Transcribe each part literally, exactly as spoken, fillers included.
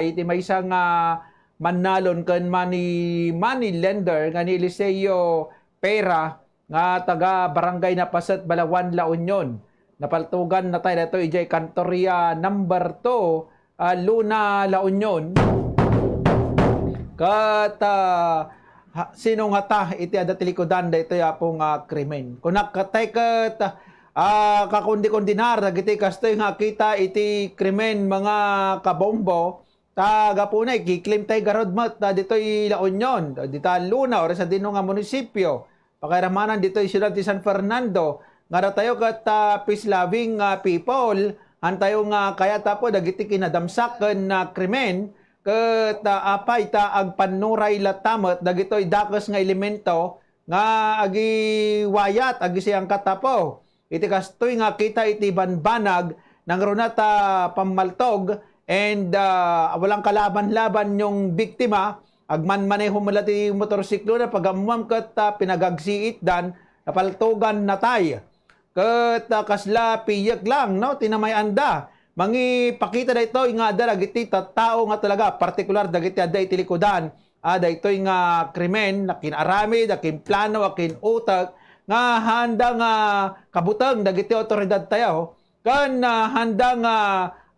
iti maysa nga mannalon ken money, money lender nga ni Eliseo Pera nga taga Barangay Napaset, Balawan, La Union. Napaltugan natay daytoy idiay Kantoria number two, ah, Luna, La Union. Ket, ah, ha, sino ngata iti adda ti likudan daytoy, Apo, nga krimen? Kunak ket, ah, kakundi-kundinar dagiti kastoy nga kita iti krimen, mga kabombo. Ta gapuna, ikiklaim tay garud met, ah, ditoy La Union, dita Luna, o sadino nga munisipio. Pakairamanan ditoy siudad ti San Fernando, nga datayo ket, ah, peace-loving, ah, people, hantayo nga kayat, Apo, dagiti kinadamsak ken, ah, krimen, ket, ah, apay ta agpannuray latta met dagitoy dakes nga elemento nga agiwayat, agisayangkat, Apo. Iti kastoy nga kita iti banbanag, nangruna ta pammaltog, and, ah, walang kalaban-laban yung biktima, agmanmaneho met la ti motorsiklo na, pag-ammuam ket, ah, pinagagsiitdan, napaltugan natay. Ket, ah, kasla piyek lang, no, ti namay-anda. Mangipakita daytoy nga adda dagiti tattao nga talaga, partikular dagiti adda iti likudan, ah, daytoy nga krimen, akin-aramid, akin-plano, akin-utek, nga handa nga kabuteng dagiti otoridad tayo, ken, ah, handa nga,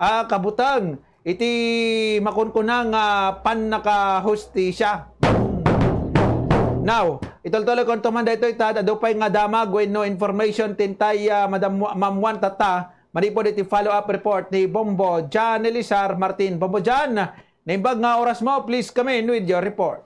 ah, kabuteng iti makunkuna nga pannakahustisya. Now, itultuloy ko man daytoy ta adu pay nga damag wenno information ti intay, ah, Madam Wa-, Ma'am Juan tatta, manipud iti follow-up report ni Bombo John Elizar Martin. Bombo John, naimbag nga oras mo, please come in with your report.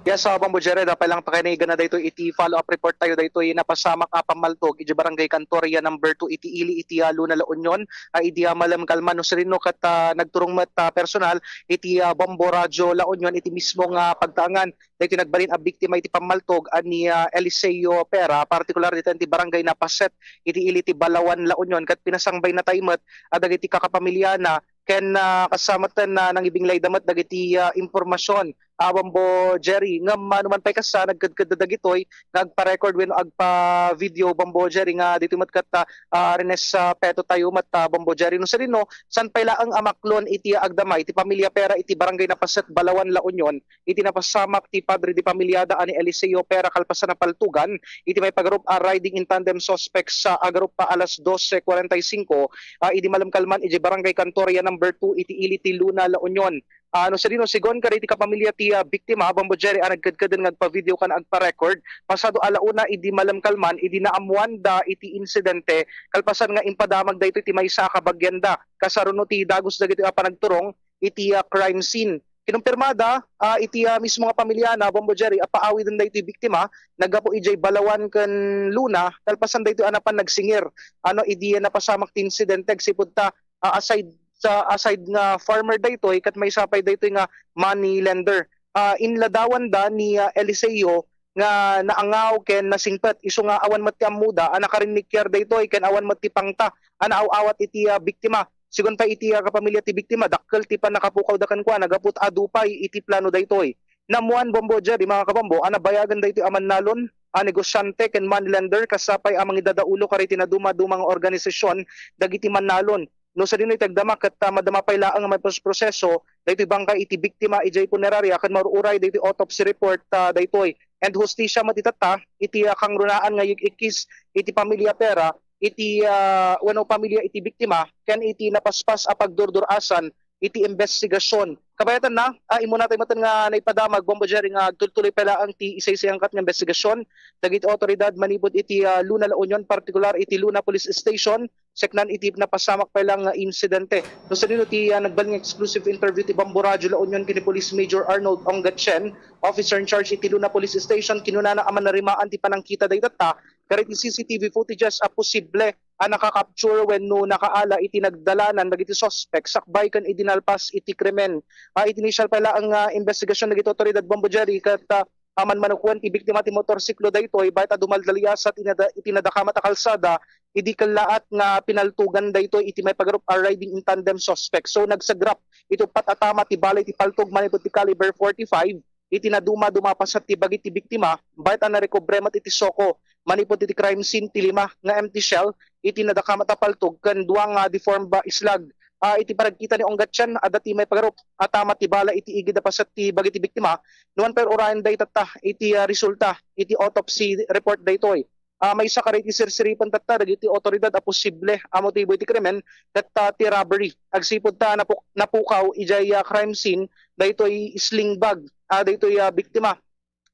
Yes, ah, Bombo Jerry, da pay lang pakaigan na daytoy iti follow-up report tayo daytoy napasamak a pammaltog iti Barangay Cantoria number two iti ili iti, ah, Luna, La Union, ah, idi, ah, malem kalman no sirino ket, ah, nagturong met, ah, personal iti, ah, Bombo Radyo La Union iti mismo nga pagtaengan daytoy nagbalin a biktima iti pammaltog a ni, ah, Eliseo Pera, partikular dita iti Barangay Napaset iti ili ti Balawan, La Union, ket pinasangbay natay met, ah, dagiti kakapamiliana ken, ah, kasta met ken, ah, nangibinglay da met dagiti, ah, impormasyon. Ah, Bombo Jerry, ngem, ah, no man pay kasta, nagkedkedda dagitoy nga agpa-record wenno agpa-video, Bombo Jerry, nga ditoy met ket, ah, ah, rinespeto tayo met, ah, Bombo Jerry. No sirino, saan pay laeng a maklon iti agdama iti pamilya Pera iti Barangay Napaset, Balawan, La Union, iti napasamak ti padre de pamiliada a ni Eliseo Pera kalpasan a paltugan iti maipagarup a riding in tandem suspects sa agarup a alas dose cuarenta y cinco, ah, idi malem kalman iti Barangay Cantoria number two iti ili ti Luna, La Union. Ah, no sirino, sigon kadagiti kapamilya ti, ah, biktima, Bombo Jerry, a nagkedkeden nga agpa-video ken agpa-record, pasado a la una idi malem kalman idi naammoanda iti insidente, kalpasan nga impadamag daytoy ti maysa a kabagianda. Kasaruno ti dagus dagitoy a panagturong iti, ah, crime scene. Kinumpirmada, ah, iti, ah, mismo nga pamiliana, Bombo Jerry, a paawiden daytoy biktima, naggapu idiay Balawan ken Luna, kalpasan daytoy a napan nagsingir, ano, idi napasamak ti insidente, agsipud ta, ah, aside sa, aside nga farmer daytoy, ket maysa pay daytoy nga money lender. Ah, inladawanda ni, ah, Eliseo nga naangaw ken nasingpet, isu nga awan met ti ammoda a nakarinnikiar daytoy ken awan met ti pangta a naaw-awat iti, ah, biktima. Sigon pay iti, ah, kapamilya ti biktima, dakkel ti pannakapukawda kenkuana gapu ta adu pay iti plano daytoy. Naammoan, Bombo Jerry, mga kabombo, a nabayagen daytoy a mannalon a negosyante ken money lender, kasta pay a mangidadaulo kadagiti nadumaduma nga organisasyon dagiti mannalon. No sadino iti agdama ket, ah, madama pay laeng a maiproseso daytoy bangkay iti biktima idiay puneraria ken maur-uray daytoy autopsy report, ah, daytoy. And hustisya met itatta iti, ah, kangrunaan nga yig-ikkis iti pamilya Pera, iti, ah, wenno pamilya iti biktima ken iti napaspas a pagdurdur-asan iti imbestigasyon. Kabayatanna, ah, immuna tayo met nga naipadamag, Bombo Jerry, nga agtultuloy pay laeng ti isaysayangkat nga imbestigasyon dagiti awtoridad manipud iti, ah, Luna, La Union, partikular iti Luna Police Station, seknan iti napasamak pay laeng nga insidente. No sadino ti, ah, nagbalin nga exclusive interview ti Bombo Radyo La Union ken ni Police Major Arnold Ong Gatien, officer in charge iti Luna Police Station, kinunana a manarimaan ti panangkita daytatta kadagiti C C T V footages a posible a naka-capture wenno nakaala iti nagdalanan dagiti suspek sakbay ken idi nalpas iti krimen. Ah, iti initial pay laeng nga investigasyon dagiti awtoridad, Bombo Jerry, ket, ah, aman manukuen ti biktima ti motorsiklo daytoy, bayat a dumaldaliasa iti nada-, iti nadakamat a kalsada, idi kellaat nga pinaltugan daytoy iti maipagarup a riding in tandem suspect. So, nagsagrap iti uppat a tama ti bala iti paltog manipud ti caliber forty-five, iti naduma-duma a paset ti bagi ti biktima, bayat a narekobre met iti SOCO manipud iti crime scene ti lima nga empty shell iti nadakamat a paltog ken dua nga deformed islag ah, iti panagkita ni Ong Gatien, adda ti maipagarup a tama ti bala iti igid a paset ti bagi ti biktima. Nuan pay urayen dayta ta iti, ah, resulta iti autopsy report daytoy. Ah, maysa kadi ti sirsiripen tatta dagiti awtoridad a posible a motibo iti krimen ket, ah, ti robbery. Agsipud ta napu-, napukaw idiay, ah, crime scene daytoy sling bag, ah, daytoy, ah, biktima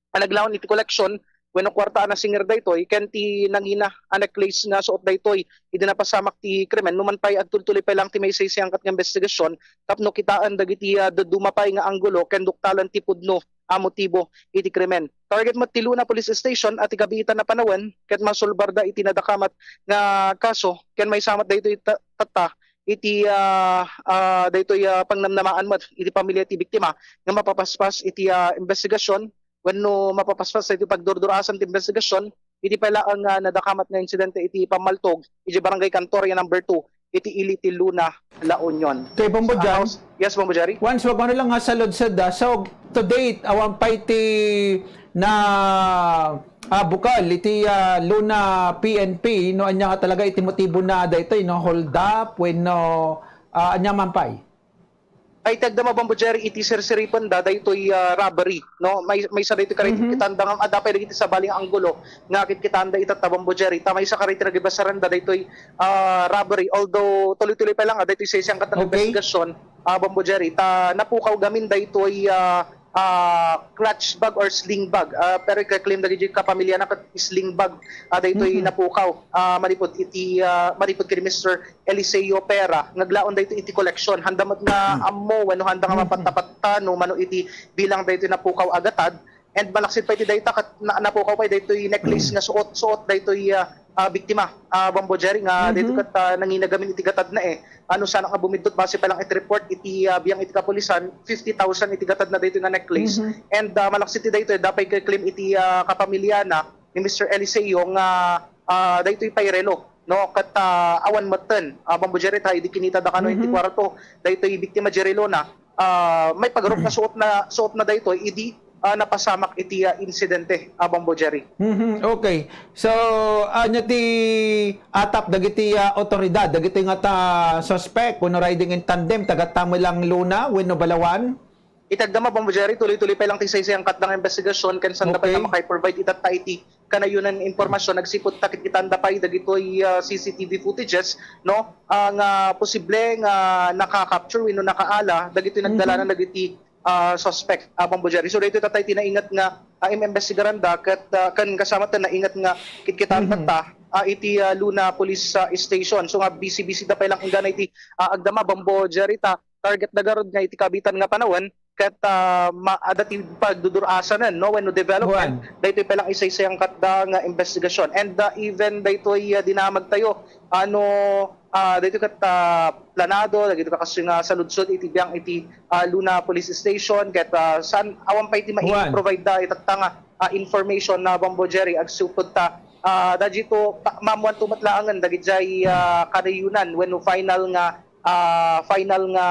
a naglaon iti koleksyon wenno kuarta a nasinger daytoy ken ti nangina a necklace nga suot daytoy idi napasamak ti krimen. Numan pay, agtultuloy pay lang ti maisaysayan ket nga imbestigasyon tapno kitaen dagiti, ah, dadduma pay nga anggulo ken duktalen ti pudno a motibo iti krimen. Target met ti Luna Police Station a ti kabiitan a panawen ket masulbarda iti nadakamat nga kaso ken maysa met daytoy ta-, tatta iti, ah, ah, daytoy, ah, pangnamnamaan met iti pamilya ti biktima nga mapapaspas iti, ah, imbestigasyon wenno mapapaspas iti pagdurdurasan ti imbestigasyon iti pay laeng nga nadakamat nga insidente iti pammaltog iti Barangay Cantoria number two iti ili ti Luna, La Union. Okay, Bombo Sa John. House, yes, Bombo Jerry. Once, wag mo na lang nga saludsod, ah. So, to date, awan pay ti na, ah, bukal iti, ah, Luna P N P, no, anya nga talaga iti motibo na daytoy, no, hold up, wenno, ah, anya man pay? Ay, ti agdama, Bombo Jerry, iti sirsiripen da daytoy, ah, robbery, no? May, maysa daytoy kadi Mhm. kitanda nga adda pay dagiti sabali nga anggulo nga kitkitanda itatta, Bombo Jerry. Ta maysa kadi ti nagibasaran da daytoy, ah, robbery. Although tuloy-tuloy pa lang, ah, daytoy saysayangkat nga Okay. investigasyon, ah, Bombo Jerry. Ta napukaw gamin daytoy, ah, ah, clutch bag or sling bag. Ah, pero ika-claim dagiti kapamilya na ket sling bag, ah, daytoy Mhm. napukaw. Ah, manipud iti, ah, manipud kay Mister Eliseo Pera, nga aglaon daytoy iti koleksyon. Handa met nga Hmm. ammo wenno handa nga Mhm. mapattapatta no mano iti bilang daytoy napukaw a gatad. And malaksid pay iti dayta ket na-, napukaw pay daytoy necklace Hmm. nga suot, suot daytoy, ah, ah, biktima, ah, Bombo Jerry, nga daytoy Mhm. ket, ah, nangina gamin iti gatadna, eh. Ano, sana nga bumiddut base pa lang iti report iti, ah, biang iti kapulisan, fifty thousand iti gatadna daytoy nga necklace. Mhm. And, ah, malaksid ti daytoy, adda pay ika-claim iti, ah, kapamilyana ni Mister Eliseo nga, ah, daytoy pay relo, no? Ket, ah, awan metten, ah, Bombo Jerry, ta idi kinita da kano iti Mhm. kuarto, daytoy biktima, Jerry Luna, ah, maipagarup nga suot na, suot na daytoy idi, ah, napasamak iti, ah, insidente, ah, Bombo Jerry. Mhm, okay. So, ania ti atap dagiti, ah, awtoridad, dagiti nga ta suspect, kuno riding in tandem, taga Tamulang Luna, wenno Balawan? Iti agdama, Bombo Jerry, tuloy-tuloy pay lang ti saysayangkatda nga investigasyon ken sanda pay Okay. nga makaiprovide itatta iti kanayonan nga impormasyon agsipud ta kitkitanda pay dagitoy, ah, C C T V footages, no? Ah, nga posible nga naka-capture wenno nakaala dagitoy Mhm. nagdalanan dagiti, ah, suspect, ah, Bombo Jerry. So, daytoy tatta iti nainget nga, ah, im-imbestigaranda ket, ah, ken kasama ta nainget nga kitkitaentatta, Mhm. ah, iti, ah, Luna Police, ah, Station. So, nga busy-busy da pay lang inggana iti, ah, agdama, Bombo Jerry, ta target da garud nga iti kabitan nga panawen ket, ah, ma-, adda ti pagdudurasanen, no, wenno development, Juan. Daytoy pay lang isaysayangkatda nga investigasyon. And, ah, even daytoy, ah, dinamagtayo, ano, ah, daytoy ket, ah, planado, dagitoy kastoy nga saludsod iti biang iti, ah, Luna Police Station, ket, ah, saan, awan pay ti Juan. Mai-provide da itatta nga, ah, information na Bombo Jerry, agsipud ta, ah, dagito, pa-, maammoanto met laengen, dagidiay, ah, kanayonan, wenno final nga, ah, final nga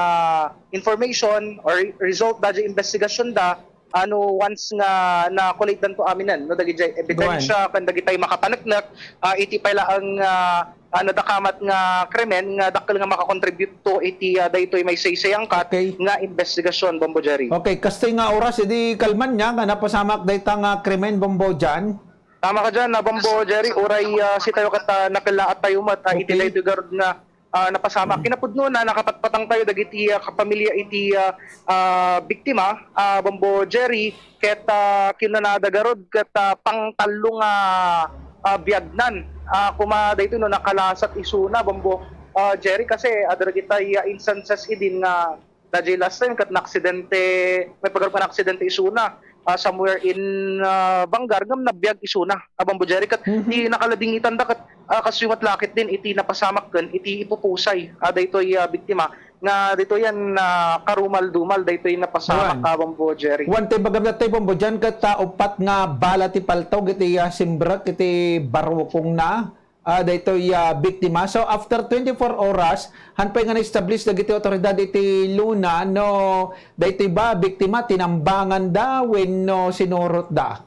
information or result dagiti investigasyon da, ano, once nga na-collate danto aminen, no, dagidiay ebidensya, Duan. Ken dagitay makapaneknek, ah, iti pay laeng, ah, ah, nadakamat nga krimen nga dakkel nga makakontribute to iti, ah, daytoy maisaysayan kat Okay. nga investigasyon, Bombo Jerry. Okay, kastoy nga oras, idi kalman niya nga napasamak dayta nga krimen, Bombo Jan? Tama ka diyan, ah, Bombo Jerry, uray, ah, sitayo ket, ah, nakellaat tayo met, ah, iti Okay. daytoy garud nga ah, napasamak. Mm. Kinapudno na nakapatpatang tayo dagiti, ah, kapamilya iti, ah, ah, biktima, ah, Bombo Jerry, ket, ah, kinunada garud ket, ah, pangtallo nga, ah, biagnan. Ah, kuma daytoy no nakalasat isuna, Bombo, ah, Jerry, kasi adda dagiti, ah, instances idin nga Daydiay last time ket naaksidente, maipagarup nga naaksidente isuna, ah, somewhere in, ah, Vanguard ngem nabiag isuna, ah, Bombo Jerry, ket Mhm. ti nakaladingitanda ket, ah, kastoy met la ketdin iti napasamak ken iti ipupusay, ah, daytoy, ah, biktima nga daytoy yan, ah, karumaldumal daytoy napasamak, Wan. ah, Bombo Jerry. Wan ti bagam daytoy, Bombo Jan, ket, ah, uppat nga bala ti paltog iti, ah, simbrek iti barukongna. Ah, daytoy, ah, biktima. So, after twenty-four oras, han pay nga na-establish dagiti awtoridad iti Luna no daytoy ba biktima tinambanganda wenno sinurotda?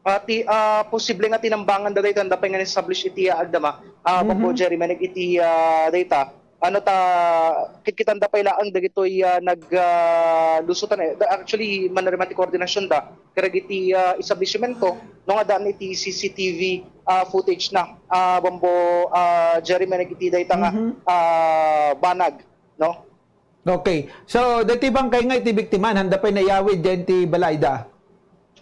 Ah, ti, ah, posible nga tinambanganda daytoy, anda pay nga na-establish iti, ah, agdama. Ah, Bombo Mhm. Jerry, manik iti, ah, dayta. Ano ta, kitkitanda pay laeng dagitoy, ah, nag, ah, lusutan, eh. Da-, actually, manarimati koordinasyon da, kadagiti, ah, establishmento, no, nga daan iti C C T V, ah, footage na, ah, Bombo, ah, Jerry, managiti dayta nga, Mhm. ah, banag, no? Okay. So, daytoy bangkay nga iti biktima, handa pay nayawid diay iti balayda?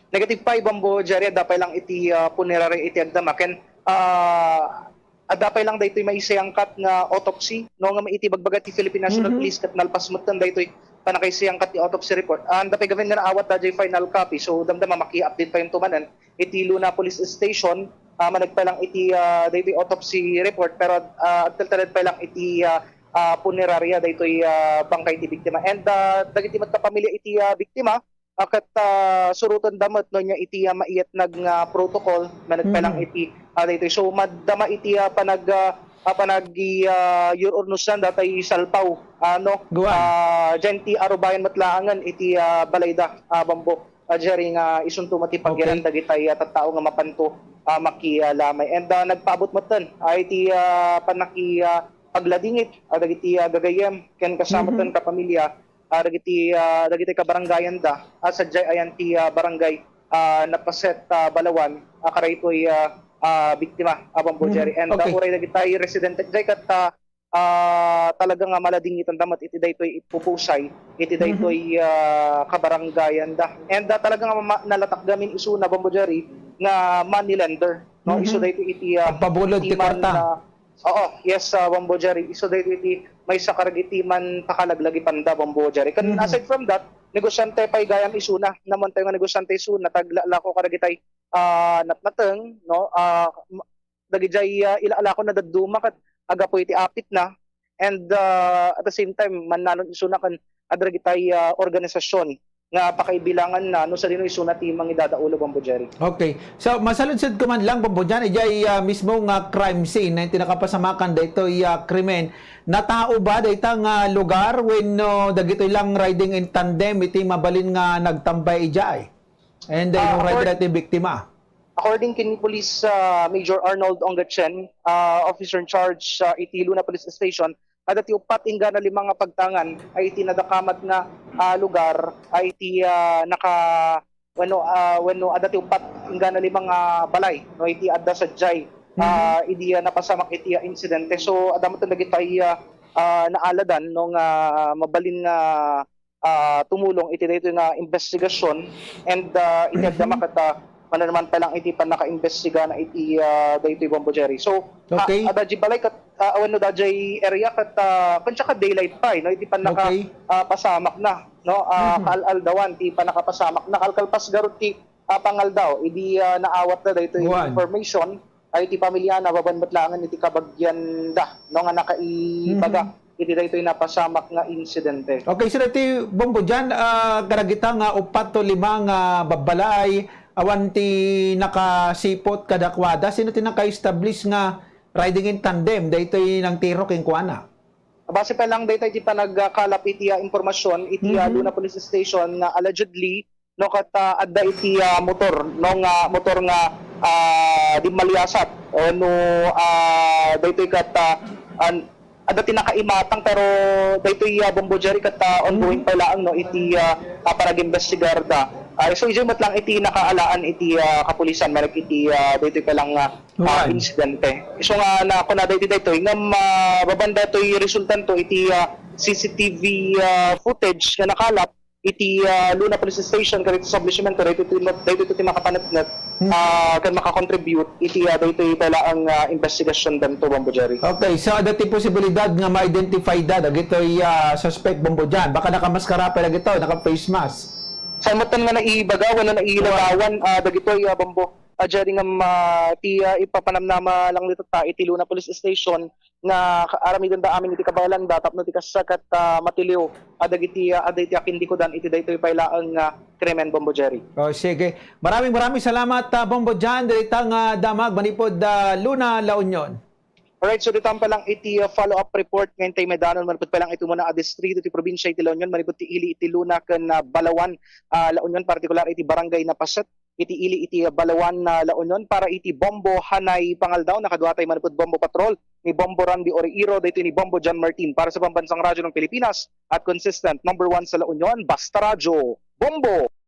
Negative pay, Bombo Jerry, adda pay lang iti, ah, punerarya iti agdama. Ken, ah, adda pay lang daytoy maisayangkat nga autopsy, no, nga iti bagbaga ti Philippine National Mhm. Police ket nalpas metten daytoy pannakaisayangkat ti autopsy report. Ah, handa pay gamin nga naawat daydiay final copy. So, damdama, maki-update pay manen iti Luna Police Station, ah, managpay lang iti, ah, daytoy autopsy report, pero, ah, agtaltaled pay lang iti, ah, ah, punerarya daytoy, ah, bangkay ti biktima. And, ah, dagiti met a pamilya iti, ah, biktima, ah, ket, ah, surotenda met no ania iti, ah, maiyatnag nga protocol, managpay lang Mhm. iti, ah, daytoy. So, madama iti, ah, panag, ah, ah, panagi, ah, yur-, urnosnan datay salpaw, ah, no? Guan. Ah, diay ti arubayan met laengen iti, ah, balayda, ah, Bombo, ah, Jerry, nga isunto met ti pagyanan Okay. dagitay, ah, tattao nga mapanto, ah, makialamay. And, ah, nagpaabot metten, ah, iti, ah, panaki, ah, pagladingit, ah, dagiti, ah, gagayyem, ken kasama Mhm. metten ka pamilya, ah, dagiti, ah, dagiti kabarangayanda, ah, sadiay ayan ti, ah, barangay, ah, Napaset, ah, Balawan, ah, kadaytoy, ah, ah, biktima, ah, Bombo Mhm. Jerry. And, ah, Okay. uray dagiti residente, diay ket, ah, ah, talaga nga maladingitanda met iti daytoy ipupusay, iti Mhm. daytoy, ah, kabarangayanda. And, ah, talaga nga ma-, nalatak gamin isuna, Bombo Jerry, nga money lender, no? Mhm. Isu daytoy iti, ah, Agpabulod ti iti man, kwarta. ah, Oo, yes, ah, Bombo Jerry. Isu daytoy iti maysa kadagiti man pakalaglagipanda, Bombo Jerry. Ken Mhm. aside from that, negosyante pay gayam isuna. Namantayo nga negosyante isuna, ta aglalako kadagitay, ah, natnateng, no? Ah, ma-, dagidiay, ah, ilalako na dadduma ket aggapu iti apitna. And, ah, at the same time, mannalon isuna ken adda dagitay, ah, organisasyon nga pakaibilanganna no sadino isuna ti mangidadaolo, Bombo Jerry. Okay. So, masaludsidko man lang, Bombo Jan, idiay, ah, mismo nga crime scene, eh, ti nakapasamakan daytoy, ah, krimen. Natao ba dayta nga lugar wenno dagitoy lang riding in tandem iti mabalin nga nagtambay idiay? And, ah, Ah, no rider accord-, daytoy biktima? According ken ni Police, ah, Major Arnold Onggatien, ah, officer in charge, ah, iti Luna Police Station, adda ti uppat inggana lima nga pagtangan ay iti nadakamat nga, ah, lugar ay iti, ah, naka-, wenno, ah, wenno adda ti uppat inggana lima nga balay, no, iti adda sadiay, Mhm. ah, idi, ah, napasamak iti, ah, insidente. So, adda met dagiti, ah, ah, naaladan, no, nga mabalin nga ah, tumulong iti daytoy nga investigasyon and, ah, iti Mhm. agdama ket, ah, manaman pa lang iti pannakaimbestiga na iti, ah, daytoy, Bombo Jerry. So, ah, Okay. adda diay balay ket, ah, wenno daydiay area ket, ah, ken siya ka daylight pa, eh, no, iti pannaka, Okay. ah, pasamak na, no, ah, Mhm. kaal-aldawan ti pannakapasamak na, kalkalpas garud ti, ah, pangaldaw, idi, ah, naawat na daytoy Guan. information, ay ti pamiliana, babaen met laengen iti kabagianda, no, nga nakaibaga Mhm. iti daytoy napasamak nga insidente. Okay, sir, iti Bombo Jan, ah, kadagita nga uppat to lima nga babbalay, awan ti nakasipot kadakuada, sino ti naka-establish nga riding in tandem, daytoy nangtiro kenkuana? Base pa lang daytoy ti panagkalap iti, ah, impormasyon iti, ah, Mhm. Luna Police Station nga allegedly no, ket, ah, adda iti, ah, motor, no, nga motor nga, ah, dimmaliasat, o no, ah, daytoy ket, ah, an-, adda ti nakaimatang, pero daytoy, ah, Bombo Jerry ket, ah, ongoing Mhm. pa laeng, no, iti, ah, ah, panag-imbestigar da. Ah, so, isu met lang iti nakaalaan iti, ah, kapulisan, managiti, ah, daytoy pa lang, ah, ah, Wan. insidente. Isu nga nakuna daytoy, daytoy, ngem, ah, babaen daytoy resultanto iti, ah, C C T V, ah, footage nga nakalap, iti, ah, Luna Police Station, kadagiti establishmento, daytoy ti, daytoy ti makapaneknek, Hmm. ah, ken makakontribute iti, ah, daytoy pay laeng, ah, investigasyon danto, Bombo Jerry. Okay, so adda ti posibilidad nga ma-identify da dagitoy, ah, suspect, Bombo Jan? Baka nakamaskara pay dagitoy, naka-face mask. Saan met nga naibaga, wenno nailarawan, ah, dagitoy, ah, Bombo, ah, Jerry, nga, ah, ti, ah, ipapanamnama lang dita ta iti Luna Police Station, nga ka-, aramidenda amin iti kabaelanda tapno ti kasta ket, ah, matiliw a dagiti, ah, adda iti akindikudan iti daytoy pay laeng nga krimen, Bombo Jerry. Oh, sige. Maraming, maraming salamat, ah, Bombo Jan, dita nga damag manipud, ah, Luna, La Union. Alright, so dita pa lang iti, ah, follow-up report nga intay maidanon manipud pa lang iti umuna a distrito iti probinsia iti La Union, manipud ti ili iti Luna ken, ah, Balawan, ah, La Union, partikular iti Barangay Napaset. iti ili iti Balawan na La Union. Para iti Bombo Hanay Pangaldaw, nakaduatay manipud Bombo Patrol ni Bombo Randy Oreiro, daytoy ni Bombo John Martin. Para sa Pambansang Radyo ng Pilipinas at consistent number one sa La Union, Basta Radyo, Bombo!